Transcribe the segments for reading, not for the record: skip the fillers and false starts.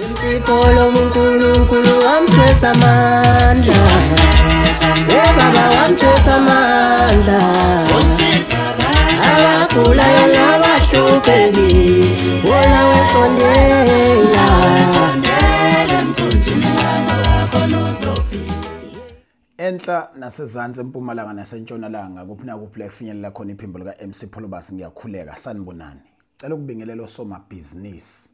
MC Pholo uNkulunkulu wamthwesa amandla. Eh baba wamthwesa amandla. Abagulayo nabahluphekile wona wesondela. Enhla nasezantsi empumalanga nasentshonalanga kuphi nakuphi la kufinyelela khona iphimbo lika MC Pholobas, ngiyakhuleka. Sanibonani. Ngicela ukubingelela osomabhizinisi,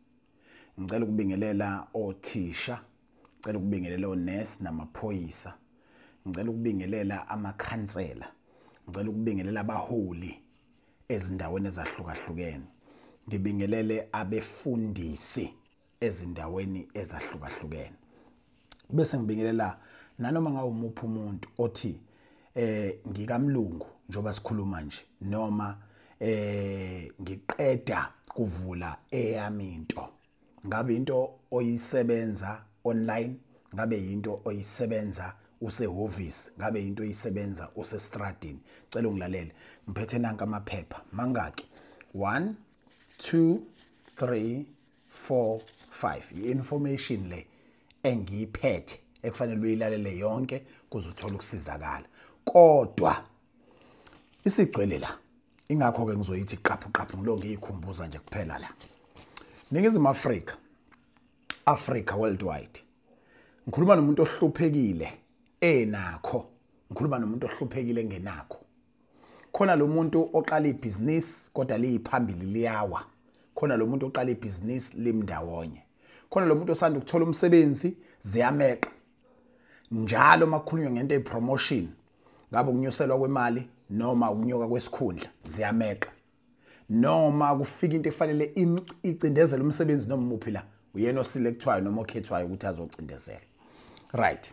ngicela ukubingelela othisha, ngicela ukubingelela onesi namaphoyisa, ngicela ukubingelela amakhansela, ngicela ukubingelela abaholi ezindaweni ezahlukahlukene, ngibingelele abefundisi ezindaweni ezahlukahlukene, bese ngibingelela nanoma ngawumuphi umuntu othi ngikamlungu njoba sikhuluma nje, noma ngiqeda kuvula eyami into. Ngabe into oyisebenza online, ngabe into oyisebenza usehhovisi, ngabe into oyisebenza usestradini, cela ungilalele. Ngiphethe nanka amaphepha mangaki? 1 2 3 4 5. I-information le engiyiphethe ekufanele uyilalele yonke kuze uthole ukusizakala, kodwa isigcwele la, ingakho ke ngizoyithi qaphu qaphu, ngilo ngiyikhumbuza nje kuphela la. Ningizimu Afrika, Africa worldwide, ngikhuluma nomuntu ohluphekile enakho, ngikhuluma nomuntu ohluphekile engenakho. Khona lo muntu oqala ibhizinisi kodwa liyiphambili liyawa, khona lo muntu oqala ibhizinisi limndawonye, khona lo muntu osanda ukuthola umsebenzi ziyameqa njalo makukhulunywa ngento eyipromotion, ngabe ukunyuselwa kwemali noma ukunyuka kwesikhundla, ziyameqa. Noma kufika into efanele icindezele umsebenzi noma umuphi la, uyena oselectwayo noma okhethwayo ukuthi azocindezela. Right,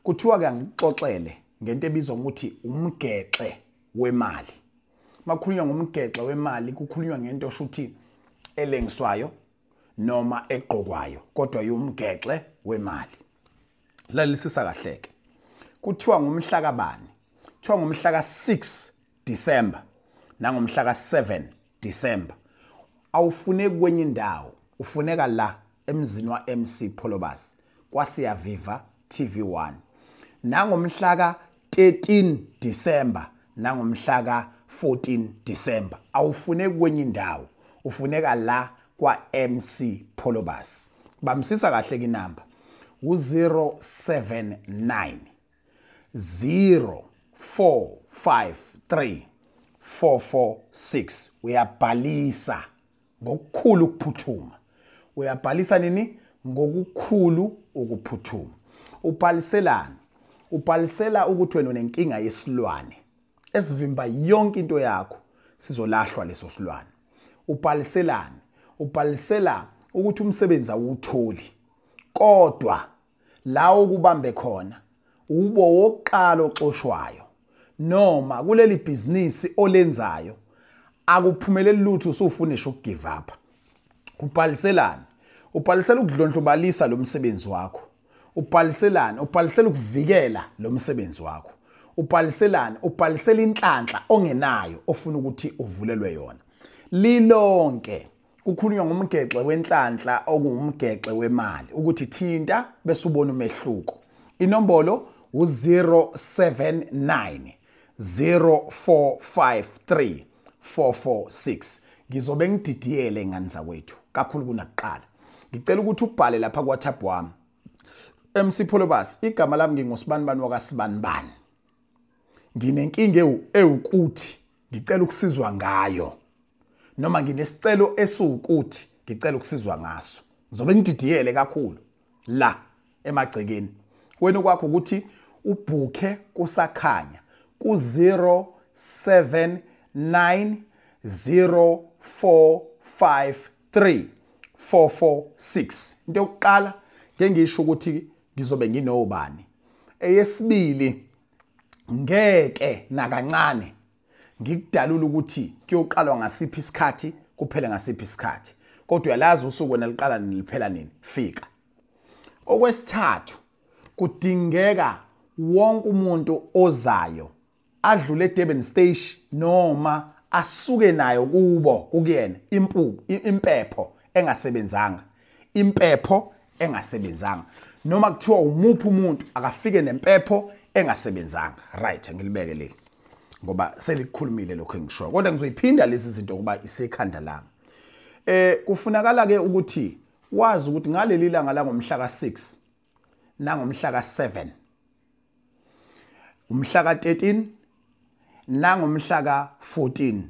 kuthiwa ke angixoxele ngento ebizwa ngokuthi umgexe wemali. Makukhulunywa ngomgexe wemali kukhulunywa ngento oshuthi elengiswayo noma egqokwayo, kodwa yumgexe wemali. Lalisisa kahleke. Kuthiwa ngomhla kabani? Kuthiwa ngomhla ka6 December nangomhla ka7 December. Awufuneki kwenye indawo, ufuneka la emzini wa MC Pholobas kwaSiyaviva TV1. Nangomhla ka13 December nangomhla ka14 December. Awufuneki kwenye indawo, ufuneka la kwa MC Pholobas. Bamsisa kahle ke inamba u079 0453 446. Uyabhalisa ngokukhulu ukuphuthuma. Uyabhalisa nini? Ngokukhulu ukuphuthuma. Ubhaliselani? Ubhalisela ukuthi wena unenkinga yesilwane esivimba yonke into yakho, sizolahlwa leso silwane. Ubhaliselani? Ubhalisela ukuthi umsebenzi awutholi, kodwa la ukubambe khona ubo wokuqala oxoshwayo, noma kuleli bhizinisi olenzayo akuphumeleli lutho, usufunisha ukugive up. Ubhaliselani? Ubhalisela ukudlondlobalisa lo msebenzi wakho. Ubhaliselani? Ubhalisela ukuvikela lo msebenzi wakho. Ubhaliselani? Ubhalisela inhlanhla ongenayo ofuna ukuthi uvulelwe yona. Lilonke kukhulunywa ngomgexe wenhlanhla okuwumgexe wemali, ukuthi thinta bese ubona umehluko. Inombolo u079 0453 446. Ngizobe ngididiyele ngani zakwethu kakhulu kunakuqala. Ngicela ukuthi ubhale lapha ku WhatsApp wami, MC Pholobas, igama lami ngingosibanibani wakasibanibani, nginenkinga ewukuthi ngicela ukusizwa ngayo, noma nginesicelo esiwukuthi ngicela ukusizwa ngaso. Ngizobe ngididiyele kakhulu la emagcekeni. Wena kwakho ukuthi ubhukhe kusakhanya ku 079 0453 446. Into yokuqala ngeke ngisho ukuthi ngizobe nginobani. Eyesibili, ngeke nakancane ngikudalula ukuthi kuyoqalwa ngasiphi isikhathi kuphele ngasiphi isikhathi, kodwa uyalazi usuku wena liqala nini liphela nini, fika. Okwesithathu, kudingeka wonke umuntu ozayo adlule eDurban Station noma asuke nayo kubo kukuyena impepho engasebenzanga, impepho engasebenzanga. Noma kuthiwa umuphi umuntu akafike nempepho engasebenzanga. Right, ngilibeke leli ngoba selikukhulumile lokho engisho, kodwa ngizoyiphinda lezi zinto kuba isekhanda lami. Kufunakala ke ukuthi wazi ukuthi ngaleli langa la ngomhla ka6 nangomhla ka7, umhla ka13 nangomhla ka14,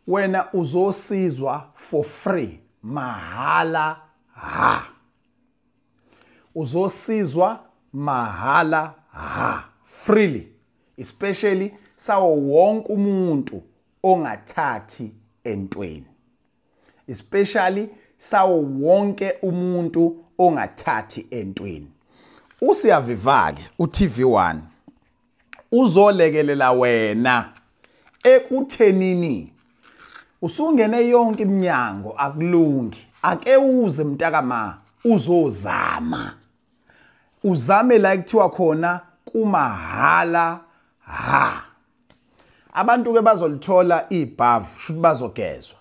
wena uzosizwa for free, mahala ha. Uzosizwa mahala ha, freely, especially sawo wonke umuntu ongathathi entweni, especially sawo wonke umuntu ongathathi entweni. Usiyaviva ke uTV1 uzolekelela wena ekuthenini usungene yonke iminyango akulungi, ake uze mntakama uzozama, uzame la kuthiwa khona kumahala ha. Abantu ke bazolithola ibhavu, shuthi bazogezwa,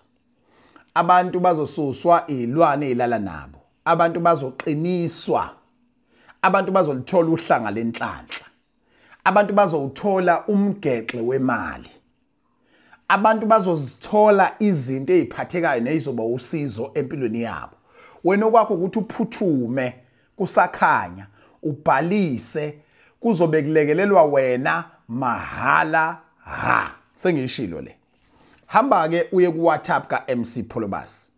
abantu bazosuswa izilwane ezilala nabo, abantu bazoqiniswa, abantu bazolithola uhlanga lenhlanhla, abantu bazowuthola umgexe wemali, abantu bazozithola izinto eziphathekayo nezizoba usizo empilweni yabo. Wena okwakho ukuthi uphuthume kusakhanya, ubhalise, kuzobe kulekelelwa wena mahala ha. Sengiyishilo le. Hamba ke uye ku WhatsApp ka MC Pholobas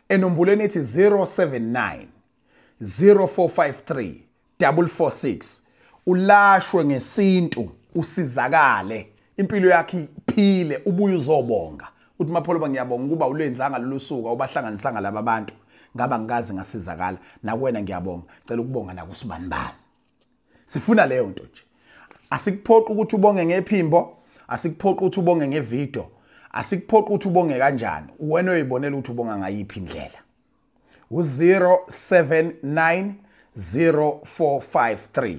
enombolweni ethi 079 0453 446, ulashwe ngesintu, usizakale, impilo yakhe iphile, ubuye uzobonga uthi Mapholoba ngiyabonga ukuba ulwenzanga lolu suku, awubahlanganisanga laba bantu, ngaba ngikaze ngasizakala, nakuwena ngiyabonga, cela ukubonga nakusibanibani. Sifuna leyo nto nje. Asikuphoqi ukuthi ubonge ngephimbo, asikuphoqi ukuthi ubonge ngevideo, asikuphoqi ukuthi ubonge kanjani, wena uyibonela ukuthi ubonga ngayiphi indlela. U079 0453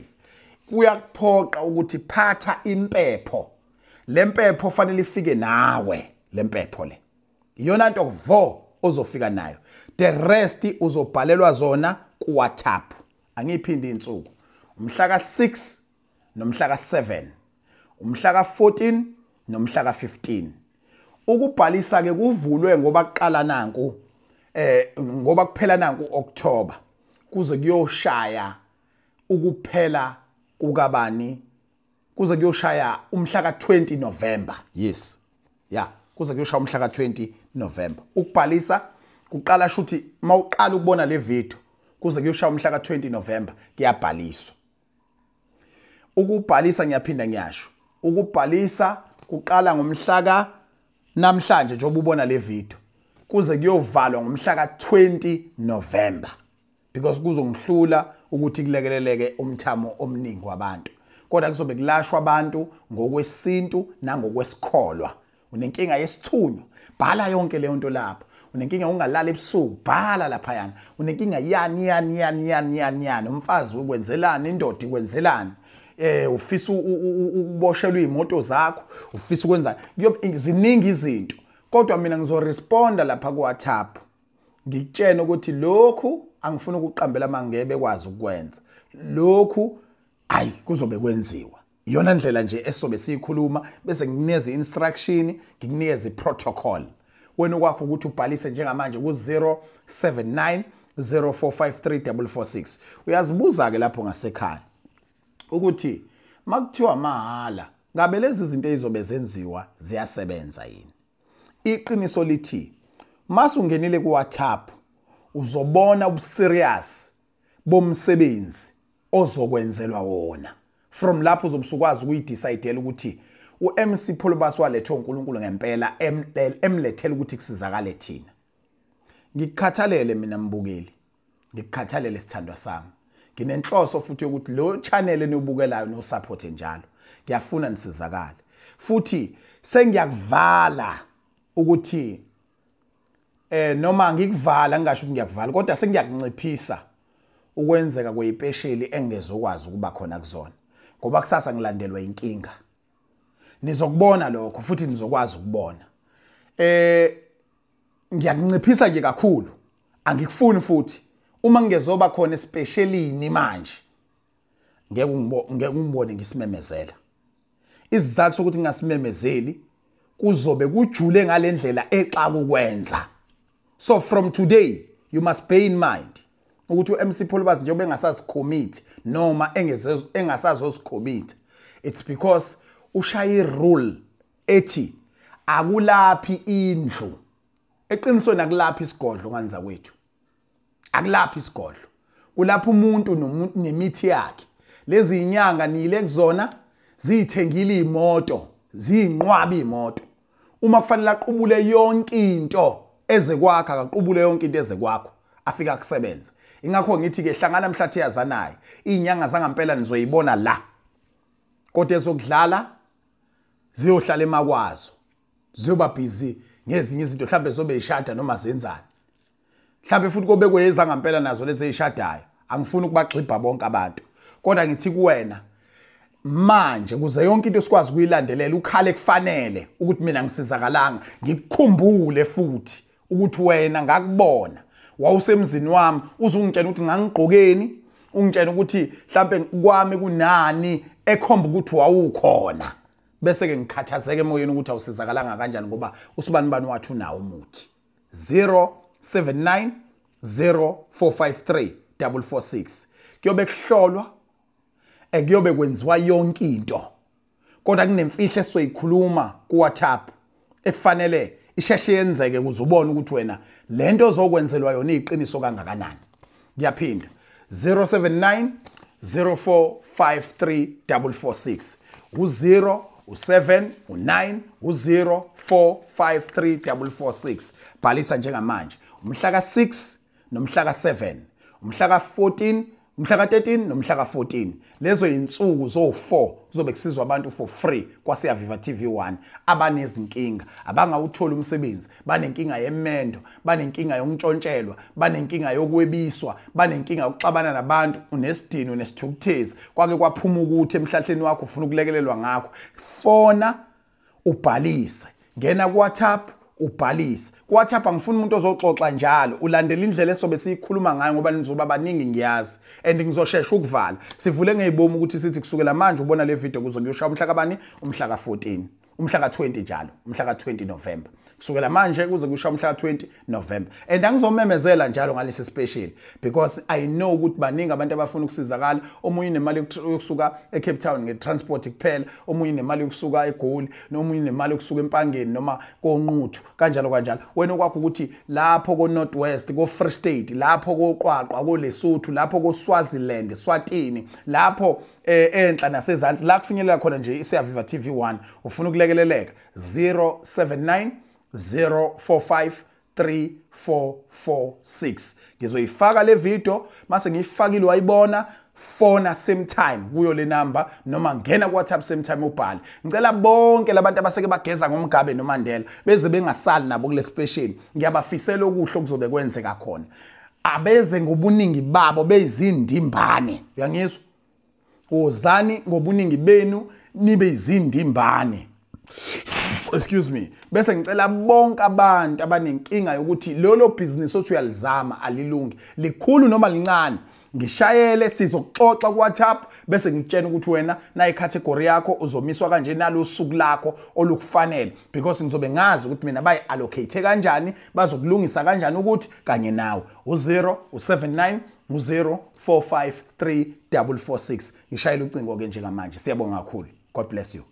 kuyakuphoqa ukuthi phatha impepho. Lempepho fanele ifike nawe, lempepho le iyona nto vo ozofika nayo, the rest uzobhalelwa zona ku WhatsApp. Angiphindi insuku, umhla ka6 nomhla ka7, umhla ka14 nomhla ka15. Ukubhalisa ke kuvulwe ngoba kuqala nanku ngoba kuphela nanku October kuze kuyoshaya ukuphela kukabani, kuze kuyoshaya umhla ka20 November. Yes, yeah, kuze kuyoshaya umhla ka20 November. Ukubhalisa kuqala shuthi mawuqala ukubona le video kuze kuyoshaya umhla ka20 November kuyabhaliswa. Ukubhalisa ngiyaphinda ngiyasho, ukubhalisa kuqala ngomhla ka namhlanje njengoba ubona le video kuze kuyovalwa ngomhla ka20 November, because kuzongihlula ukuthi kulekeleleke umthamo omningi wabantu. Kodwa kuzobe kulashwa abantu ngokwesintu nangokwesikholwa. Unenkinga yesithunywa, bhala yonke leyo nto lapho. Unenkinga ungalala ebusuku, bhala laphayana. Unenkinga yani yani yani yani yani yani, umfazi ukwenzelani, indoda ikwenzelani, ufisa ukuboshelwa imoto zakho, ufisa ukwenzani, ziningi izinto. Kodwa mina ngizoresponda lapha ku WhatsApp ngikutshena ukuthi lokhu angifuni ukuqambela mangebe kwazi ukwenza lokhu, ayi kuzobe kwenziwa. Iyona ndlela nje esobe siyikhuluma, bese ngikunikeza instruction, ngikunikeza iprotocol. Wena okwakho ukuthi ubhalise njengamanje ku 079 0453 446. Uyazibuza ke lapho ngasekhaya ukuthi makuthiwa mahala ngabe lezi zinto ezizobe zenziwa ziyasebenza yini? Iqiniso lithi masungenile ku WhatsApp uzobona ubuserious bomsebenzi ozokwenzelwa wona. From lapho uzobusukwazi ukuyidecide ukuthi uMC Pholobas walethwe uNkulunkulu ngempela, emlethele ukuthi kusizakale thina. Ngikukhathalele mina mbukeli, ngikukhathalele sithandwa sami. Nginenhloso futhi yokuthi lo channel enibukelayo no support njalo. Ngiyafuna nisizakale. Futhi sengiyakuvala ukuthi noma ngikuvala ngingasho ukuthi ngiyakuvala, kodwa sengiyakunciphisa ukwenzeka kweyipesheli engezokwazi ukuba khona kuzona, ngoba kusasa ngilandelwa inkinga. Nizokubona lokho futhi nizokwazi ukubona. Ngiyakunciphisa nje kakhulu, angikufuni futhi Uma ngezoba khona especialini manje, ngeke ungibone ngisimemezela. Isizathu sokuthi ngingasimemezeli kuzobe kujule ngalendlela exaka ukwenza. So from today you must bear in mind ukuthi uMC Pholobas njengoba engasazicommit noma engasazozicommit, it's because ushaya irule ethi akulaphi indlu. Eqinisweni akulaphi isigodlo nganza kwethu. Akulaphi isigodlo. Kulapha umuntu nemithi yakhe. Lezi inyanga nile kuzona ziyithengile imoto, ziyinqwaba imoto. Uma kufanele aqubule yonke into eze kwakho, akaqubule yonke into eze kwakho, afika kusebenza. Ingakho ngithi ke hlangana mhlathi yazanayo. Izinyanga zangampela nizoyibona la. Kodwa ezokudlala ziyohlala emakwazo. Ziyoba busy ngezinye izinto, mhlambe zobe ishada noma zenzani. Mhlambe futhi kobe kweza ngampela nazo lezi ezishadayo. Angifuni ukubagxibha bonke abantu. Kodwa ngithi kuwena manje kuze yonke into sikwazi ukuyilandelela, ukhale kufanele ukuthi mina ngisizakalanga, ngikukhumbule futhi ukuthi wena ngakubona wawusemzini wami, uzungitshela ukuthi ngangigqokeni, ungitshela ukuthi mhlambe kwami kunani ekhomba ukuthi wawukhona. Bese ke ngikhathazeke emoyeni ukuthi awusizakalanga kanjani ngoba usibani bani wathi unawo umuthi. 079 0453 446. Kuyobe kuhlolwa, kuyobe kwenziwa yonke into. Kodwa kunemfihlo esizoyikhuluma ku WhatsApp efanele isheshe yenzeke ukuze ubone ukuthi wena lento ozokwenzelwa yona iqiniso kangakanani. Ngiyaphinda, 079 0453 446. U0 u7 u9 u0 453 446. Bhalisa njengamanje. Umhla ka6 nomhla ka7, umhla ka14, umhla ka13 nomhla ka14. Lezo insuku zo4 kuzobe kusizwa abantu for free kwaSiyaviva TV1 abanezinkinga, abangawuthola umsebenzi, banenkinga yemendo, banenkinga yokuntshontshelwa, banenkinga yokwebiswa, banenkinga yokuxabana nabantu, unesidino, unesithukuthezi, kwake kwaphuma ukuthi emhlahleni wakho ufuna ukulekelelwa ngakho. Fona ubhalise, ngena ku WhatsApp ubhalise. Ku WhatsApp angifuni umuntu ozoxoxa njalo, ulandela indlela esobe siyikhuluma ngayo ngoba nizoba baningi ngiyazi and ngizoshesha ukuvala. Sivule ngezibomu ukuthi sithi kusukela manje ubona le video kuze kuyoshaya umhla kabani, umhla ka14, umhla ka20 njalo, umhla ka20 November. Kusukela manje kuze kuyoshaya umhla ka20 November. And angizomemezela njalo ngalesi special because I know ukuthi baningi abantu abafuna ukusizakala. Omunye nemali yokusuka eCape Town ngetransport kuphela, omunye nemali yokusuka eGoli, nomunye nemali yokusuka eMpangeni noma koNquthu, kanjalo kanjalo. Wena okwakho ukuthi lapho ko North West, ko Free State, lapho koQwaqwa, ko Lesotho, lapho ko Swaziland, Swatini, lapho enhla nasezantsi la kufinyelela khona nje iSiyaviva TV1, ufuna ukulekeleleka, 079 045 3446. Ngizoyifaka le video, mase ngiyifakile wayibona, fona same time kuyo le number noma ngena ku WhatsApp same time ubhale. Ngicela bonke labantu abaseke bageza ngoMgabe noMandela beze bengasali nabo kule special. Ngiyabafisela okuhle okuzobe kwenzeka khona. Abeze ngobuningi babo beyizindimbane. Uyangizwa? Wozani ngobuningi benu nibe izindimbane. Excuse me. Bese ngicela bonke abantu abanenkinga yokuthi lolo business othi uyalizama alilungi, likhulu noma lincane, ngishayele sizoxoxa ku WhatsApp bese ngitshela ukuthi wena na icategory yakho uzomiswa kanje nalosuku lakho olukufanele, because ngizobe ngazi ukuthi mina bayi allocate kanjani, bazokulungisa kanjani ukuthi kanye nawe. U0 u79 u0 453 446. Ngishayela ucingo ke njengamanje. Siyabonga kakhulu. God bless you.